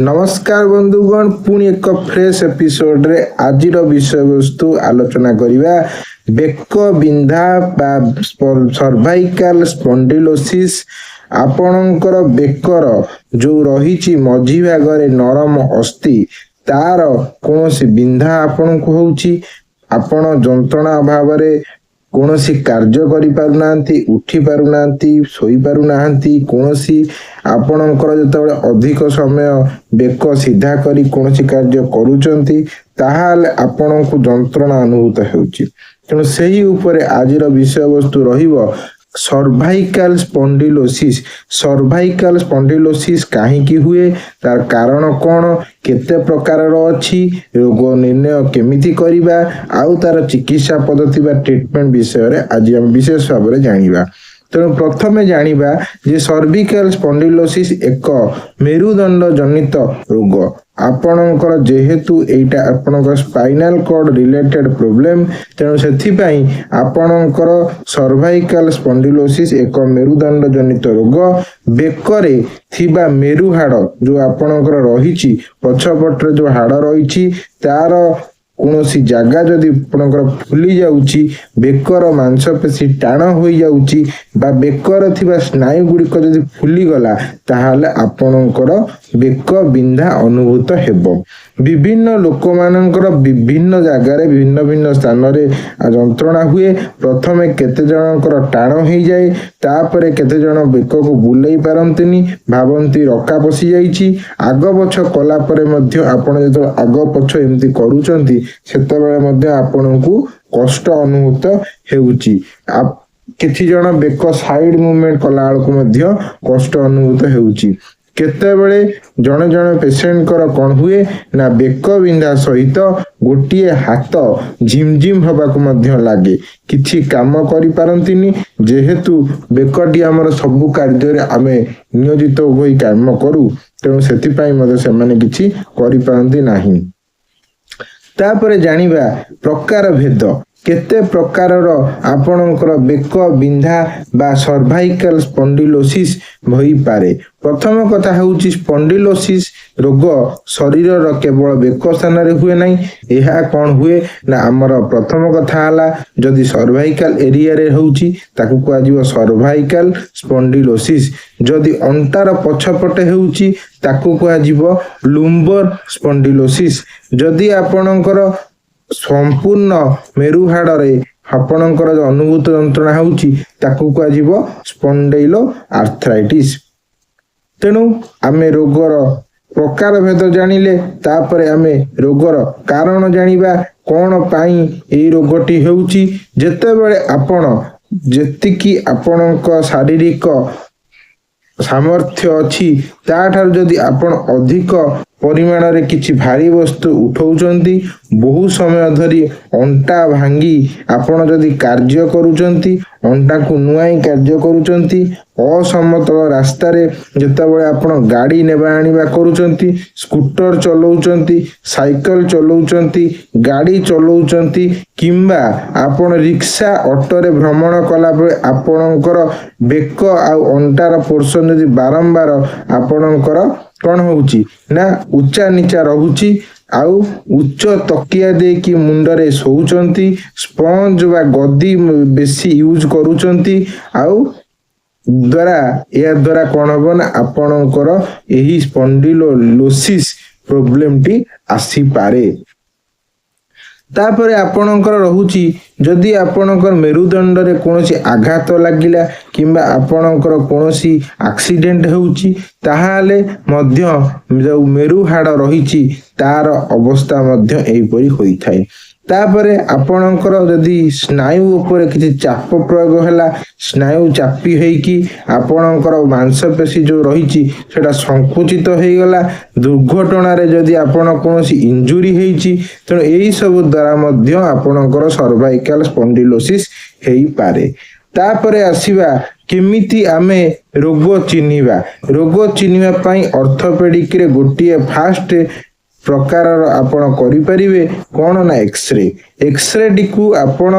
ନମସ୍କାର ବନ୍ଧୁଗଣ, ପୁଣି ଏକ ଫ୍ରେଶ ଏପିସୋଡରେ ଆଜିର ବିଷୟବସ୍ତୁ ଆଲୋଚନା କରିବା ବେକ ବିନ୍ଧା ବା ସର୍ଭାଇକାଲ ସ୍ପଣ୍ଡିଲୋସିସ୍। ଆପଣଙ୍କର ବେକର ଯୋଉ ରହିଛି ମଝି ଭାଗରେ ନରମ ଅସ୍ଥି, ତାର କୌଣସି ବିନ୍ଧା ଆପଣଙ୍କୁ ହଉଛି, ଆପଣ ଯନ୍ତ୍ରଣା ଅଭାବରେ କୌଣସି କାର୍ଯ୍ୟ କରିପାରୁନାହାନ୍ତି, ଉଠି ପାରୁନାହାନ୍ତି, ଶୋଇପାରୁନାହାନ୍ତି, କୌଣସି ଆପଣଙ୍କର ଯେତେବେଳେ ଅଧିକ ସମୟ ବେକ ସିଧା କରି କୌଣସି କାର୍ଯ୍ୟ କରୁଛନ୍ତି, ତାହେଲେ ଆପଣଙ୍କୁ ଯନ୍ତ୍ରଣା ଅନୁଭୂତ ହେଉଛି। ତେଣୁ ସେହି ଉପରେ ଆଜିର ବିଷୟବସ୍ତୁ ରହିବ ସର୍ଭାଇକାଲ ସ୍ପଣ୍ଡିଲୋସିସ୍। ସର୍ଭାଇକାଲ ସ୍ପଣ୍ଡିଲୋସିସ୍ କାହିଁକି ହୁଏ, ତାର କାରଣ କ'ଣ, କେତେ ପ୍ରକାରର ଅଛି, ରୋଗ ନିର୍ଣ୍ଣୟ କେମିତି କରିବା ଆଉ ତାର ଚିକିତ୍ସା ପଦ୍ଧତି ବା ଟ୍ରିଟମେଣ୍ଟ ବିଷୟରେ ଆଜି ଆମେ ବିଶେଷ ଭାବରେ ଜାଣିବା। ତେଣୁ ପ୍ରଥମେ ଜାଣିବା ଯେ ସର୍ଭିକାଲ ସ୍ପଣ୍ଡିଲୋସିସ୍ ଏକ ମେରୁଦଣ୍ଡ ଜନିତ ରୋଗ। ଆପଣଙ୍କର ଯେହେତୁ ଏଇଟା ଆପଣଙ୍କ ସ୍ପାଇନାଲ କର୍ଡ ରିଲେଟେଡ ପ୍ରୋବ୍ଲେମ, ତେଣୁ ସେଥିପାଇଁ ଆପଣଙ୍କର ସର୍ଭାଇକାଲ ସ୍ପଣ୍ଡିଲୋସିସ୍ ଏକ ମେରୁଦଣ୍ଡ ଜନିତ ରୋଗ। ବେକରେ ଥିବା ମେରୁ ହାଡ଼ ଯୋଉ ଆପଣଙ୍କର ରହିଛି, ପଛପଟରେ ଯୋଉ ହାଡ଼ ରହିଛି, ତାର କୌଣସି ଜାଗା ଯଦି ଆପଣଙ୍କର ଫୁଲି ଯାଉଛି, ବେକର ମାଂସପେଶୀ ଟାଣ ହୋଇଯାଉଛି ବା ବେକର ଥିବା ସ୍ନାୟୁ ଗୁଡ଼ିକ ଯଦି ଫୁଲିଗଲା, ତାହେଲେ ଆପଣଙ୍କର ବେକ ବିନ୍ଧା ଅନୁଭୂତ ହେବ। ବିଭିନ୍ନ ଲୋକମାନଙ୍କର ବିଭିନ୍ନ ଜାଗାରେ, ଭିନ୍ନ ଭିନ୍ନ ସ୍ଥାନରେ ଯନ୍ତ୍ରଣା ହୁଏ। ପ୍ରଥମେ କେତେ ଜଣଙ୍କର ଟାଣ ହେଇଯାଏ, ତାପରେ କେତେ ଜଣ ବେକକୁ ବୁଲେଇ ପାରନ୍ତିନି, ଭାବନ୍ତି ରକା ପଶି ଯାଇଛି। ଆଗ ପଛ କଲା ପରେ ମଧ୍ୟ, ଆପଣ ଯେତେବେଳେ ଆଗ ପଛ ଏମିତି କରୁଛନ୍ତି, ସେତେବେଳେ ମଧ୍ୟ ଆପଣଙ୍କୁ କଷ୍ଟ ଅନୁଭୂତ ହେଉଛି। କିଛି ଜଣ ବେକ ସାଇଡ ମୁଭମେଣ୍ଟ କଲା ବେଳକୁ ମଧ୍ୟ କଷ୍ଟ ଅନୁଭୂତ ହେଉଛି। କେତେବେଳେ ଜଣେ ଜଣେ ପେସେଣ୍ଟଙ୍କର କ'ଣ ହୁଏ ନା, ବେକ ବିନ୍ଧା ସହିତ ଗୋଟିଏ ହାତ ଝିମଝିମ ହବାକୁ ମଧ୍ୟ ଲାଗେ, କିଛି କାମ କରିପାରନ୍ତିନି। ଯେହେତୁ ବେକଟି ଆମର ସବୁ କାର୍ଯ୍ୟରେ ଆମେ ନିୟୋଜିତ ହୋଇ କାମ କରୁ, ତେଣୁ ସେଥିପାଇଁ ମଧ୍ୟ ସେମାନେ କିଛି କରିପାରନ୍ତି ନାହିଁ। ତାପରେ ଜାଣିବା ପ୍ରକାର ଭେଦ, କେତେ ପ୍ରକାରର ଆପଣଙ୍କର ବେକ ବିନ୍ଧା ବା ସର୍ଭାଇକାଲ ସ୍ପଣ୍ଡିଲୋସିସ୍ ହୋଇପାରେ। ପ୍ରଥମ କଥା ହେଉଛି, ସ୍ପଣ୍ଡିଲୋସିସ୍ ରୋଗ ଶରୀରର କେବଳ ବେକ ସ୍ଥାନରେ ହୁଏ ନାହିଁ। ଏହା କ'ଣ ହୁଏ ନା, ଆମର ପ୍ରଥମ କଥା ହେଲା, ଯଦି ସର୍ଭାଇକାଲ ଏରିଆରେ ହେଉଛି, ତାକୁ କୁହାଯିବ ସର୍ଭାଇକାଲ ସ୍ପଣ୍ଡିଲୋସିସ୍। ଯଦି ଅଣ୍ଟାର ପଛପଟେ ହେଉଛି, ତାକୁ କୁହାଯିବ ଲୁମ୍ବର ସ୍ପଣ୍ଡିଲୋସିସ୍। ଯଦି ଆପଣଙ୍କର ସମ୍ପୂର୍ଣ୍ଣ ମେରୁହାଡ଼ରେ ଆପଣଙ୍କର ଅନୁଭୂତ ଯନ୍ତ୍ରଣା ହେଉଛି, ତାକୁ କୁହାଯିବ ସ୍ପଣ୍ଡେଇଲୋ ଆର୍ଥରାଇଟିସ୍। ତେଣୁ ଆମେ ରୋଗର ପ୍ରକାର ଭେଦ ଜାଣିଲେ, ତାପରେ ଆମେ ରୋଗର କାରଣ ଜାଣିବା, କ'ଣ ପାଇଁ ଏଇ ରୋଗଟି ହେଉଛି। ଯେତେବେଳେ ଆପଣ ଯେତିକି ଆପଣଙ୍କ ଶାରୀରିକ ସାମର୍ଥ୍ୟ ଅଛି, ତାଠାରୁ ଯଦି ଆପଣ ଅଧିକ ପରିମାଣରେ କିଛି ଭାରୀ ବସ୍ତୁ ଉଠଉଛନ୍ତି, ବହୁ ସମୟ ଧରି ଅଣ୍ଟା ଭାଙ୍ଗି ଆପଣ ଯଦି କାର୍ଯ୍ୟ କରୁଛନ୍ତି, ଅଣ୍ଟାକୁ ନୁଆଇଁ କାର୍ଯ୍ୟ କରୁଛନ୍ତି, ଅସମତଳ ରାସ୍ତାରେ ଯେତେବେଳେ ଆପଣ ଗାଡ଼ି ନେବା ଆଣିବା କରୁଛନ୍ତି, ସ୍କୁଟର ଚଲାଉଛନ୍ତି, ସାଇକେଲ ଚଲାଉଛନ୍ତି, ଗାଡ଼ି ଚଲାଉଛନ୍ତି କିମ୍ବା ଆପଣ ରିକ୍ସା ଅଟୋରେ ଭ୍ରମଣ କଲାବେଳେ ଆପଣଙ୍କର ବେକ ଆଉ ଅଣ୍ଟାର ପୋର୍ସନ ଯଦି ବାରମ୍ବାର ଆପଣଙ୍କର କ'ଣ ହଉଛି ନା, ଉଚ୍ଚା ନିଚା ରହୁଛି ଆଉ ଉଚ୍ଚ ତକିଆ ଦେଇକି ମୁଣ୍ଡରେ ଶୋଉଛନ୍ତି, ସ୍ପଞ୍ଜ ବା ଗଦି ବେଶୀ ୟୁଜ୍ କରୁଛନ୍ତି, ଆଉ ଦ୍ୱାରା ଏହା ଦ୍ୱାରା କ'ଣ ହବ ନା, ଆପଣଙ୍କର ଏହି ସ୍ପଣ୍ଡିଲୋସିସ୍ ପ୍ରୋବ୍ଲେମଟି ଆସିପାରେ। ତାପରେ ଆପଣଙ୍କର ରହୁଛି, ଯଦି ଆପଣଙ୍କର ମେରୁଦଣ୍ଡରେ କୌଣସି ଆଘାତ ଲାଗିଲା କିମ୍ବା ଆପଣଙ୍କର କୌଣସି ଆକ୍ସିଡେଣ୍ଟ ହେଉଛି, ତାହେଲେ ମଧ୍ୟ ଯେଉଁ ମେରୁ ହାଡ଼ ରହିଛି, ତାର ଅବସ୍ଥା ମଧ୍ୟ ଏହିପରି ହୋଇଥାଏ। ତାପରେ ଆପଣଙ୍କର ଯଦି ସ୍ନାୟୁ ଉପରେ କିଛି ଚାପ ପ୍ରୟୋଗ ହେଲା, ସ୍ନାୟୁ ଚାପି ହେଇକି ଆପଣଙ୍କର ମାଂସପେଶୀ ଯୋଉ ରହିଛି, ସେଟା ସଂକୁଚିତ ହେଇଗଲା, ଦୁର୍ଘଟଣାରେ ଯଦି ଆପଣ କୌଣସି ଇଞ୍ଜୁରି ହେଇଛି, ତେଣୁ ଏଇ ସବୁ ଦ୍ୱାରା ମଧ୍ୟ ଆପଣଙ୍କର ସର୍ଭାଇକାଲ ସ୍ପଣ୍ଡିଲୋସିସ୍ ହେଇପାରେ। ତାପରେ ଆସିବା କେମିତି ଆମେ ରୋଗ ଚିହ୍ନିବା। ରୋଗ ଚିହ୍ନିବା ପାଇଁ ଅର୍ଥୋପେଡିକରେ ଗୋଟିଏ ଫାଷ୍ଟ ପ୍ରକାରର ଆପଣ କରିପାରିବେ କ'ଣ ନା ଏକ୍ସରେ। ଏକ୍ସରେଟିକୁ ଆପଣ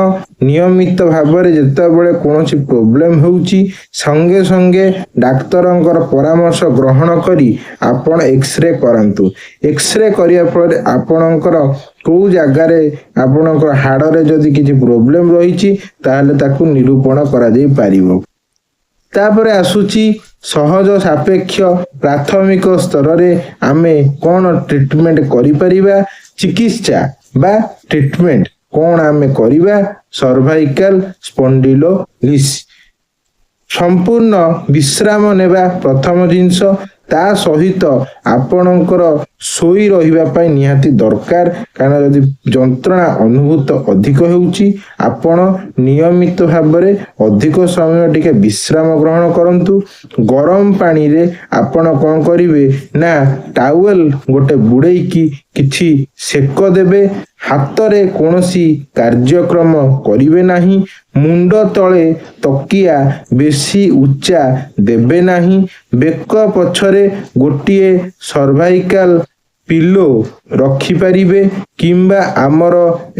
ନିୟମିତ ଭାବରେ ଯେତେବେଳେ କୌଣସି ପ୍ରୋବ୍ଲେମ ହେଉଛି, ସଙ୍ଗେ ସଙ୍ଗେ ଡାକ୍ତରଙ୍କର ପରାମର୍ଶ ଗ୍ରହଣ କରି ଆପଣ ଏକ୍ସରେ କରାନ୍ତୁ। ଏକ୍ସରେ କରିବା ଫଳରେ ଆପଣଙ୍କର କୋଉ ଜାଗାରେ, ଆପଣଙ୍କର ହାଡ଼ରେ ଯଦି କିଛି ପ୍ରୋବ୍ଲେମ ରହିଛି, ତାହେଲେ ତାକୁ ନିରୂପଣ କରାଯାଇ ପାରିବ। ତାପରେ ଆସୁଛି ସହଜ ସାପେକ୍ଷ ପ୍ରାଥମିକ ସ୍ତରରେ ଆମେ କ'ଣ ଟ୍ରିଟମେଣ୍ଟ କରିପାରିବା, ଚିକିତ୍ସା ବା ଟ୍ରିଟମେଣ୍ଟ କ'ଣ ଆମେ କରିବା। ସର୍ଭାଇକାଲ ସ୍ପଣ୍ଡିଲୋଲିସ୍ ସମ୍ପୂର୍ଣ୍ଣ ବିଶ୍ରାମ ନେବା ପ୍ରଥମ ଜିନିଷ। ତା ସହିତ ଆପଣଙ୍କର ଶୋଇ ରହିବା ପାଇଁ ନିହାତି ଦରକାର, କାରଣ ଯଦି ଯନ୍ତ୍ରଣା ଅନୁଭୂତ ଅଧିକ ହେଉଛି, ଆପଣ ନିୟମିତ ଭାବରେ ଅଧିକ ସମୟ ଟିକେ ବିଶ୍ରାମ ଗ୍ରହଣ କରନ୍ତୁ। ଗରମ ପାଣିରେ ଆପଣ କ'ଣ କରିବେ ନା ଟାୱେଲ ଗୋଟେ ବୁଡ଼େଇକି କିଛି ସେକ ଦେବେ। ହାତରେ କୌଣସି କାର୍ଯ୍ୟକ୍ରମ କରିବେ ନାହିଁ। ମୁଣ୍ଡ ତଳେ ତକିଆ ବେଶୀ ଉଚ୍ଚା ଦେବେ ନାହିଁ। ବେକ ପଛରେ ଗୋଟିଏ ସର୍ଭାଇକାଲ ପିଲୋ ରଖିପାରିବେ, କିମ୍ବା ଆମର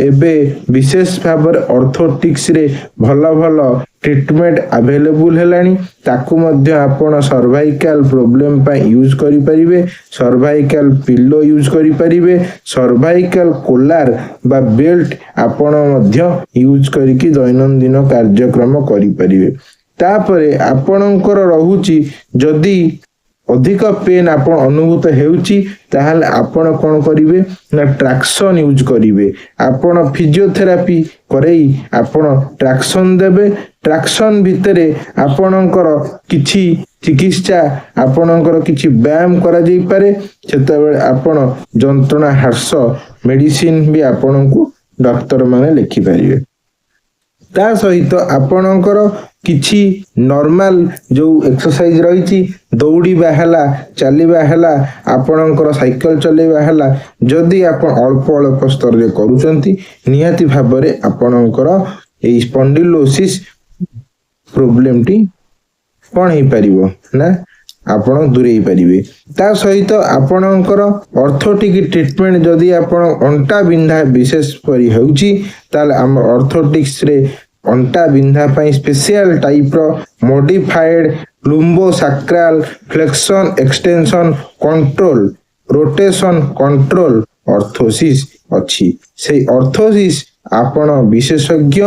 ଏବେ ବିଶେଷ ଭାବରେ ଅର୍ଥୋଟିକ୍ସରେ ଭଲ ଭଲ ଟ୍ରିଟମେଣ୍ଟ ଆଭେଲେବୁଲ ହେଲାଣି, ତାକୁ ମଧ୍ୟ ଆପଣ ସର୍ଭାଇକାଲ ପ୍ରୋବ୍ଲେମ ପାଇଁ ୟୁଜ୍ କରିପାରିବେ। ସର୍ଭାଇକାଲ ପିଲୋ ୟୁଜ୍ କରିପାରିବେ। ସର୍ଭାଇକାଲ କୋଲାର ବା ବେଲ୍ଟ ଆପଣ ମଧ୍ୟ ୟୁଜ୍ କରିକି ଦୈନନ୍ଦିନ କାର୍ଯ୍ୟକ୍ରମ କରିପାରିବେ। ତାପରେ ଆପଣଙ୍କର ରହୁଛି, ଯଦି ଅଧିକ ପେନ୍ ଆପଣ ଅନୁଭୂତ ହେଉଛି, ତାହେଲେ ଆପଣ କ'ଣ କରିବେ ନା ଟ୍ରାକ୍ସନ୍ ୟୁଜ୍ କରିବେ। ଆପଣ ଫିଜିଓଥେରାପି କରେଇ ଆପଣ ଟ୍ରାକ୍ସନ୍ ଦେବେ। ଟ୍ରାକ୍ସନ୍ ଭିତରେ ଆପଣଙ୍କର କିଛି ଚିକିତ୍ସା, ଆପଣଙ୍କର କିଛି ବ୍ୟାୟାମ କରାଯାଇପାରେ। ସେତେବେଳେ ଆପଣ ଯନ୍ତ୍ରଣା ହ୍ରାସ ମେଡିସିନ ବି ଆପଣଙ୍କୁ ଡାକ୍ତରମାନେ ଲେଖିପାରିବେ। ତା ସହିତ ଆପଣଙ୍କର କିଛି ନର୍ମାଲ ଯୋଉ ଏକ୍ସରସାଇଜ ରହିଛି, ଦୌଡ଼ିବା ହେଲା, ଚାଲିବା ହେଲା, ଆପଣଙ୍କର ସାଇକେଲ ଚଲେଇବା ହେଲା, ଯଦି ଆପଣ ଅଳ୍ପ ଅଳ୍ପ ସ୍ତରରେ କରୁଛନ୍ତି, ନିହାତି ଭାବରେ ଆପଣଙ୍କର ଏଇ ସ୍ପଣ୍ଡିଲୋସିସ୍ ପ୍ରୋବ୍ଲେମଟି କ'ଣ ହେଇପାରିବ ନା ଆପଣ ଦୂରେଇ ପାରିବେ। ତା ସହିତ ଆପଣଙ୍କର ଅର୍ଥୋଟିକ୍ ଟ୍ରିଟମେଣ୍ଟ, ଯଦି ଆପଣ ଅଣ୍ଟା ବିନ୍ଧା ବିଶେଷ କରି ହେଉଛି, ତାହେଲେ ଆମ ଅର୍ଥୋଟିକ୍ସରେ ଅଣ୍ଟା ବିନ୍ଧା ପାଇଁ ସ୍ପେଶିଆଲ ଟାଇପର modified lumbosacral flexion extension control rotation control orthosis ଅଛି। ସେଇ ଅର୍ଥୋସିସ୍ ଆପଣ ବିଶେଷଜ୍ଞ,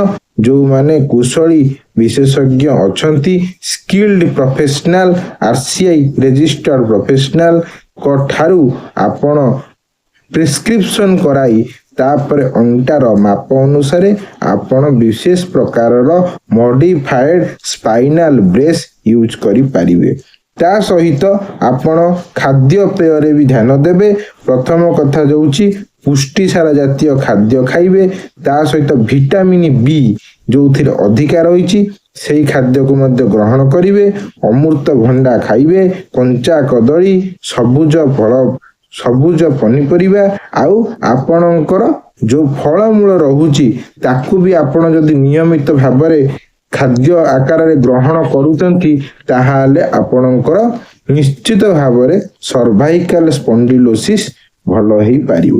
ଯୋଉମାନେ କୁଶଳୀ ବିଶେଷଜ୍ଞ ଅଛନ୍ତି, ସ୍କିଲ୍ଡ ପ୍ରଫେସନାଲ, ଆରସିଆଇ ରେଜିଷ୍ଟର୍ଡ ପ୍ରଫେସନାଲଙ୍କ ଠାରୁ ଆପଣ ପ୍ରେସକ୍ରିପସନ କରାଇ, ତାପରେ ଅଣ୍ଟାର ମାପ ଅନୁସାରେ ଆପଣ ବିଶେଷ ପ୍ରକାରର ମଡିଫାଏଡ ସ୍ପାଇନାଲ ବ୍ରେସ୍ ୟୁଜ୍ କରିପାରିବେ। ତା ସହିତ ଆପଣ ଖାଦ୍ୟପେୟରେ ବି ଧ୍ୟାନ ଦେବେ। ପ୍ରଥମ କଥା ହେଉଛି ପୁଷ୍ଟିସାର ଜାତୀୟ ଖାଦ୍ୟ ଖାଇବେ। ତା ସହିତ ଭିଟାମିନ୍ ବି ଯୋଉଥିରେ ଅଧିକା ରହିଛି, ସେଇ ଖାଦ୍ୟକୁ ମଧ୍ୟ ଗ୍ରହଣ କରିବେ। ଅମୃତଭଣ୍ଡା ଖାଇବେ, କଞ୍ଚା କଦଳୀ, ସବୁଜ ଫଳ, ସବୁଜ ପନିପରିବା, ଆଉ ଆପଣଙ୍କର ଯୋଉ ଫଳମୂଳ ରହୁଛି, ତାକୁ ବି ଆପଣ ଯଦି ନିୟମିତ ଭାବରେ ଖାଦ୍ୟ ଆକାରରେ ଗ୍ରହଣ କରୁଛନ୍ତି, ତାହେଲେ ଆପଣଙ୍କର ନିଶ୍ଚିତ ଭାବରେ ସର୍ଭାଇକାଲ ସ୍ପଣ୍ଡିଲୋସିସ୍ ଭଲ ହେଇପାରିବ।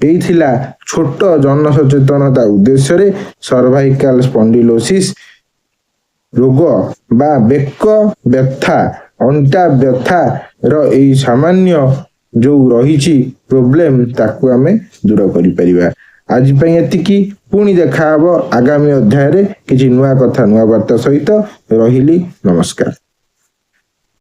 ଏଇ ଥିଲା ଛୋଟ ଜନସଚେତନତା ଉଦ୍ଦେଶ୍ୟରେ ସର୍ଭାଇକାଲ ସ୍ପଣ୍ଡିଲୋସିସ୍ ରୋଗ ବା ବେକ ବ୍ୟଥା, ଅଣ୍ଟା ବ୍ୟଥାର ଏଇ ସାମାନ୍ୟ ଯୋଉ ରହିଛି ପ୍ରୋବ୍ଲେମ, ତାକୁ ଆମେ ଦୂର କରିପାରିବା। ଆଜି ପାଇଁ ଏତିକି। ପୁଣି ଦେଖାହବ ଆଗାମୀ ଅଧ୍ୟାୟରେ କିଛି ନୂଆ କଥା, ନୂଆ ବାର୍ତ୍ତା ସହିତ। ରହିଲି, ନମସ୍କାର।